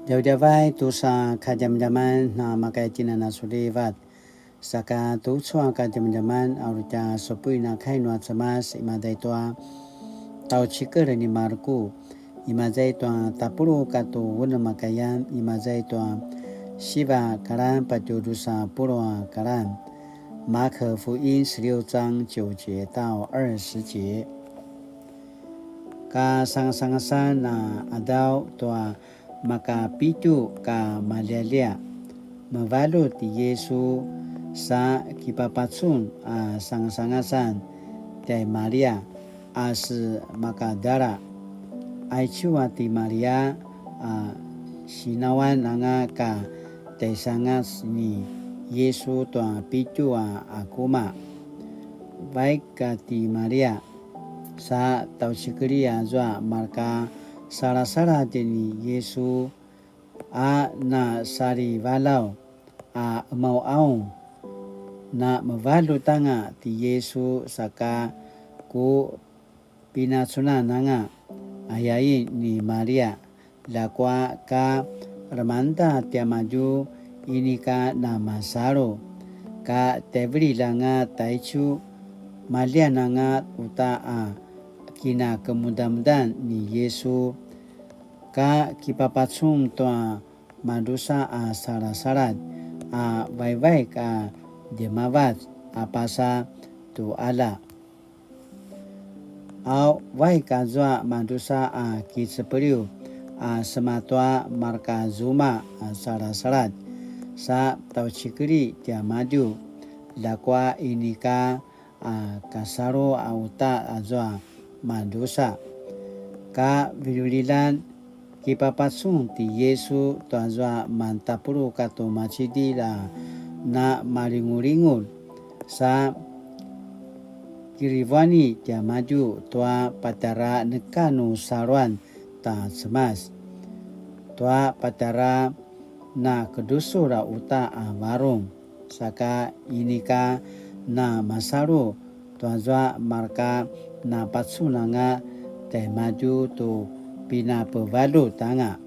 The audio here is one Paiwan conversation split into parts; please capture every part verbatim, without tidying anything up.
Djavadjavay tusa kadjamadjaman na makaitjinan a sulivat. Saka tucu a kadjamadjaman a uri tja supuin a kai nua Cemas imaza i tua tjaucikel ni Marku, imaza i tua tapuluq katua unem a kayan, imaza i tua siva karan patje drusa puluq a karan. 馬可福音十六章九節到二十節。 Kasangasangasan a qadaw tua makapitju ka maljialjia, mevaljut ti Yisu sa kipapacun a sangasangasan tjai Maria a se Makadala. Aicu a ti Maria a sinawan anga ka tjaisangas ni Yisu tua pitju a akuma. Vaik a ti Maria sa tjaucikeli azua marka salasaladj ni Yisu a nasalivalaw a qemauqaung. Na mevaljut anga ti Yisu saka ku pinacunan anga, ayain ni Maria. Ljakua ka lemangeda tiamadju inika namasalu, ka tjaivililj anga taicu, maljian anga uta a kinakemudamudan ni Yisu, ka kipapacun tua madrusa a salasaladj a vaivaik a djemavac a pasa tu qalja. Au vaik azua madrusa a kicepeliw a sema tua marka zuma a salasaladj sa tjaucikeli tiamadju, ljakua inika a kasalu a uta azua madrusa. Ka viljivljilan kipapacun ti Yisu tuazua mantapuluq katu macidilj a namalingulingulj, sa kirivuani tiamadju tua patjara neka nu saluan ta Cemas, tua patjara nakedrusul a uta a varung, saka inika namasalu tuazua marka napacun anga tjaimadju tu pinapevaljut anga.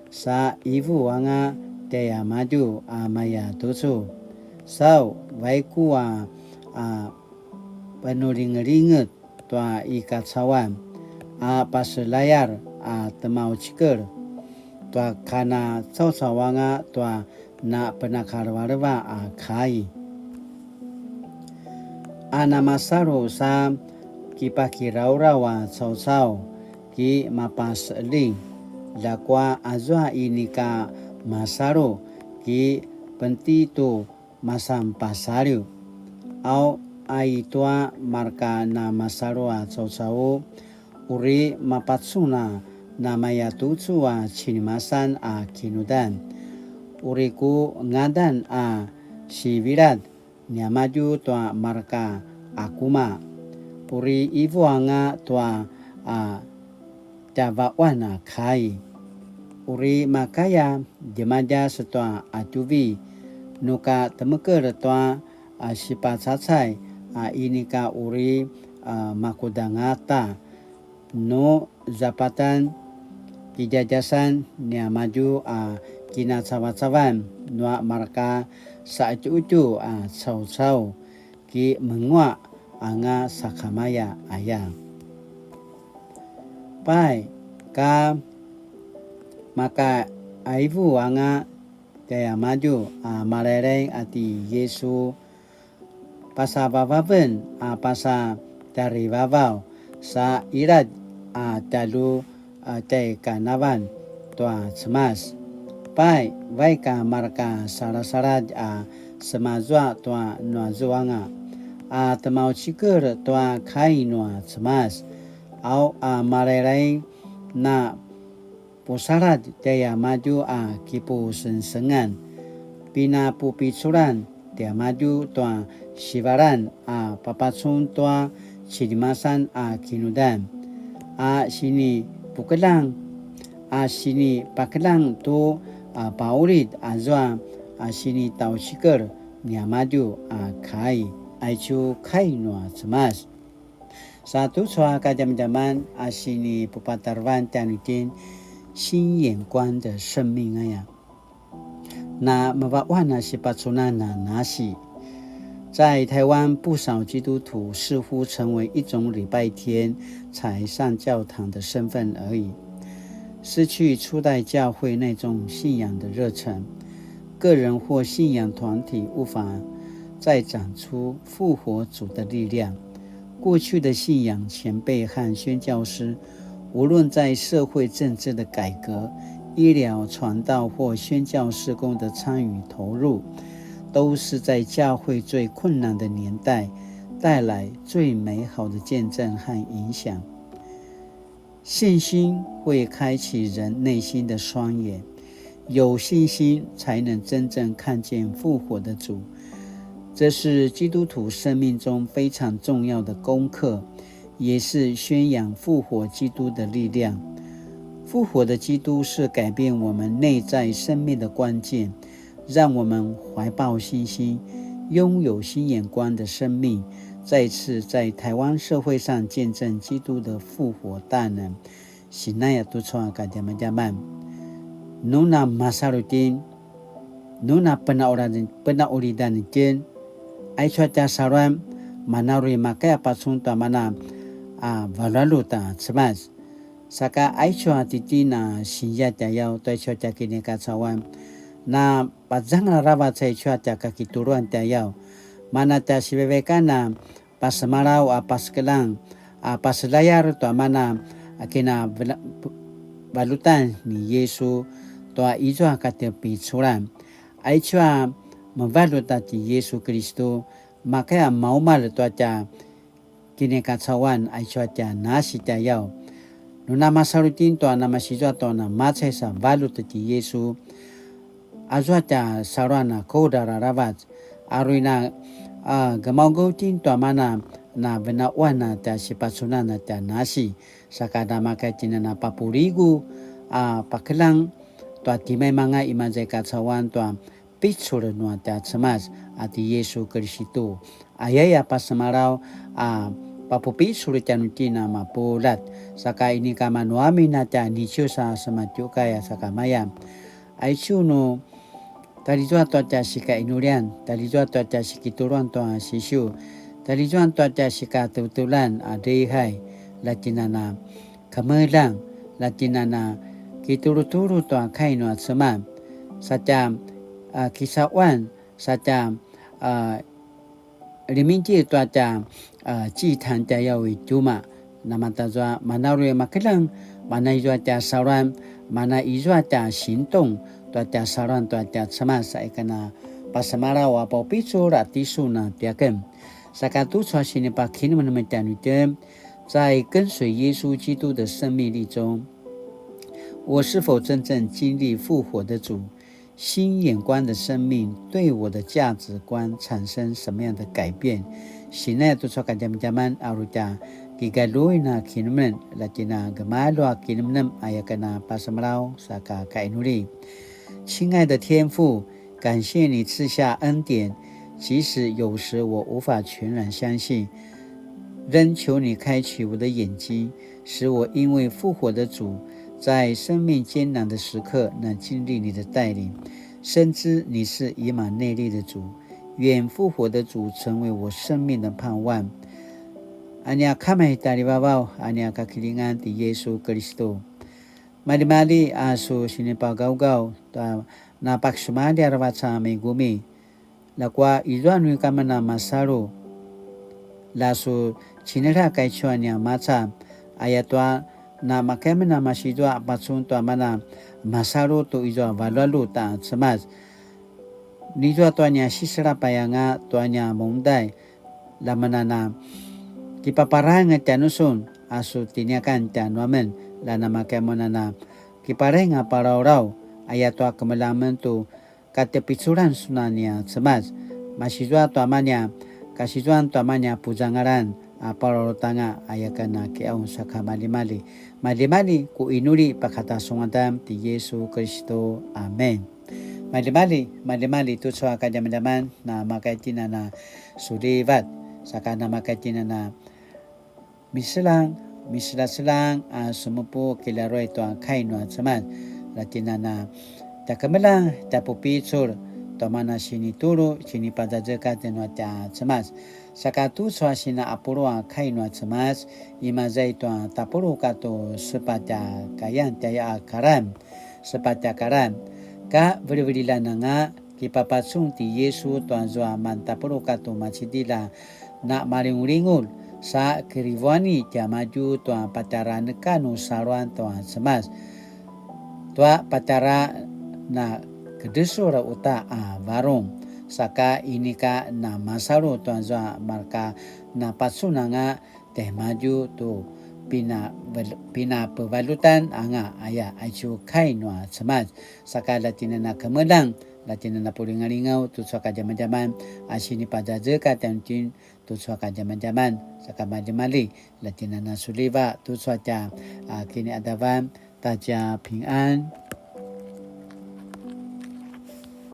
Sa ivu anga tjaiamadju a maya tucu. Sau, vaiku a, a penulingelinget tua i kacauan a paselayar a temaucikel, tua kana caucau anga tua napenakalevaleva a kai. A namasalu sa kipakirauraw a caucau ki mapaseling, ljakua azua inika masalu ki penti tu masan pasaliw. Au, a i tua marka namasalu a caucau, uri mapacun a namaya tucu a cinimasan a kinudan. Uri ku ngadan a sivilad niamadju tua marka akuma. Uri ivu anga tua a tjavauan a kai. Uri makaya djemadjas tua atjuvi, nu ka temekel tua a sipacacay a inika uri a makudangata, nu zapatan kidjadjasan niamadju a kinacavacavan nua marka saqetjuqetju a caucau ki menguaq anga sakamaya aya. Pai, ka maka aivu anga tjaiamadju a malaylay a ti Yisu, pasavavaven a pasa tjarivavaw sa iladj a tjalju a tjaikanavalj tua Cemas. Pai, vaik a marka salasaladj a semazua tua nuazuanga, a temaucikel tua kai nua Cemas, au a malaylay na pusaladj tjaiamadju a kipusengsengan, pinapupiculan tiamadju tua sivalan a papacun tua cinimasan a kinudan, a sinipukeljang, a sinipakeljang tu a paulit azua a sinitaucikel niamadju a kai, aicu kai nua Cemas. Sa tucu a kadjamadjaman a sinipupatarevan tjanuitjen, 新眼光的生命 aya. Na mavaquan a sipacunan a nasi. 在台湾，不少基督徒似乎成为一种礼拜天才上教堂的身份而已，失去初代教会那种信仰的热忱。个人或信仰团体无法再长出复活主的力量。过去的信仰前辈和宣教师，无论在社会政治的改革、医疗、传道或宣教事工的参与投入，都是在教会最困难的年代带来最美好的见证和影响。信心会开启人内心的双眼，有信心才能真正看见复活的主。这是基督徒生命中非常重要的功课，也是宣扬复活基督的力量。复活的基督是改变我们内在生命的关键，让我们怀抱信心，拥有新眼光的生命，再次在台湾社会上见证基督的复活大能。Sinaya tucu a kadjamadjaman. Nu na masalu itjen, nu na penaqulidan itjen, aicu a tja saluan, manu uri makaya pacun tua mana a valualut a Cemas. Saka aicu a titjen a sinzia tjayaw tua aicu a tja kinikacauan, na pazangal aravac aicu a tja kakituluan tjayaw, mana tja sivevek anan a pasemalaw a pasekeljang a paselayar tua mana a kina vela-, valutan ni Yisu tua izua katjapiculan. Aicu a mevalut a ti Yisu Kilistu, makaya maumalj tua tja kinikacauan aicu a tja nasi tjayaw. Nu na masalu itjen tua namasizua tua namacay sa valut ti Yisu, azua tja saluan a kudral aravac, a uri na, a, gemaugaw itjen tua mana na venaquan a tja sipacunan a tja nasi, saka namakaya itjen a papuligu a pakeljang tua timaimanga imaza i kacauan tua picul nua tja Cemas a ti Yisu Kilistu. Ayaya pasemalaw a papupicul tjanuitjen a mapuljat, saka inika manu amin a tja nicius a sematjukay a sakamaya. Aicu nu, talizua tua tja sikainulian, talizua tua tja sikituluan tua sisiu, talizua tua tja sikatevtevelan a drihay, la itjen a na kemeljang, la itjen a na kitulutulu tua kai nua Cemas, sa tja, a, kisauan, sa tja, a, limingki tua tja, a, 祭壇 tjayaw i tjumaq. Namatazua manu uri makeljang, mana izua tja saluan, mana izua tja 行動 tua tja saluan tua tja Cemas, sa ikana pasemalaw a paupicul a tisun a tiaken. Saka tucu a sinipakinemenem tjanuitjen, 在跟随耶稣基督的生命历中，我是否真正经历复活的主？新眼光的生命对我的价值观产生什么样的改变？Sinaya tucu a kadjamadjaman a uri tja kigaluin a kinemenem, la itjen a gemalju a kinemenem, aya ken a pasemalaw saka kainuli. 亲爱的天父，感谢你赐下恩典，即使有时我无法全然相信，仍求你开启我的眼睛，使我因为复活的主，在生命艰难的时刻能经历你的带领，深知你是以马内利的主。愿复活的主成为我生命的盼望。A nia Kama i tjarivavaw, a nia kakilingan ti Yisu Kilistu. Maljimalji a su sinipagawgaw tua napakisumalji aravac a migumi. Ljakua izua nu ika amen a masalu, la su cinelja kaicu a nia maca, ayatua namakaya amen a masizua a pacun tua mana masalu tu izua valualut a Cemas. Nizua tua nia siselapay anga tua nia mungdai, la amen a na kipaparaing tjanusun a su tiniakan tjanuamen, la namakaya amen a na kiparaing a palaulaw, ayatua kemeljang amen tu katepiculan sun a nia Cemas. Masizua tua mania, kasizuan tua mania puzangalan a palaulaw anga, aya ken a kiqaung saka maljimalji. Maljimalji ku inuli pakata su ngadan ti Yisu Kilistu. Amen. Maljimalji, maljimalji tucu a kadjamadjaman, namakaya itjen a na sulivat, saka namakaya itjen a na miselang miselaselang a semupu kilaruay tua kai nua Cemas. Latjinana tja kemeljang, tja pupicul tua mana sinitulu, sinipazazekatj nua tja Cemas. Saka tucu a sina apulu a kai nua Cemas, imaza i tua tapuluq katu sepatj a kayan tjaya a karan, sepatj a karan. Ka vilivililjan anga kipapacun ti Yisu tua zua mantapuluq katu macidilj a na malingulingul sa kirivuani tiamadju tua patjara neka nu saluan tua Cemas, tua patjara na kedresul uta a varung, saka inika na masalu tua zua marka na pacun anga tiamadju tu pina-, pinapevaljutan anga aya aicu kai nua Cemas. Saka latjinana kemeljang, latjinana pulingalingaw tucu a kadjamadjaman a sinipazazekatj tjanuitjen tucu a kadjamadjaman, saka maljimalji latjinana suliva tucu a tja, a, kiniadavan. 大家平安。